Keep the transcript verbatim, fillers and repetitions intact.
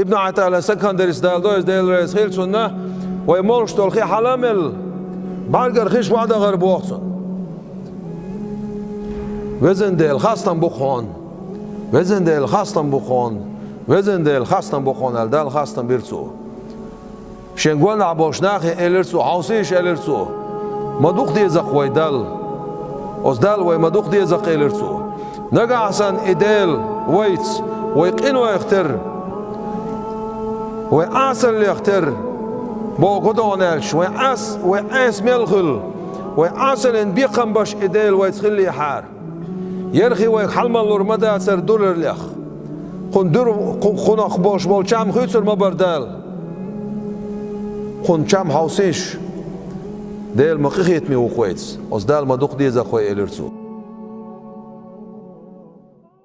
Ибн ӀатаӀилла Сакандарис, Дала дойза, Дела реза хилва цунна, вай молуш долу хи хьала а мелла, бӀаьргара хиш ваӀда гӀар боху цунна. Везан Дела, хастам бу хьуна! Везан Дела, хастам бу хьуна! Везан Дела, хастам бу хьуна, аьлла, Далла хастам бира цо. Шен гонахь болчу нахе элира цо: «Хьовсийша», — элира цо, — «ма дукха деза-кх вай Далла. Оцу Далла вай ма дукха деза-кх», — элира цо. Нагахь санна и Дела вайца, вай къинойх терра, вай Ӏесаллех терра, боху гӀо догӀун аьлча, вай Ӏес-, вай Ӏеса мел хуьлу, вай Ӏесаллин бекхам беш и Дела вайца хиллехьара. Ярхи вайга хьалмалур ма дацара дуларлех. Кхунна дуьра, кху-, кхунах болуш болу чам хуьйцур ма бара Дала. Кхунна чам хьовсийша, Дела ма къинхетаме ву-кх вайца. Оцу Далла ма дукха деза-кх вай, элира цо.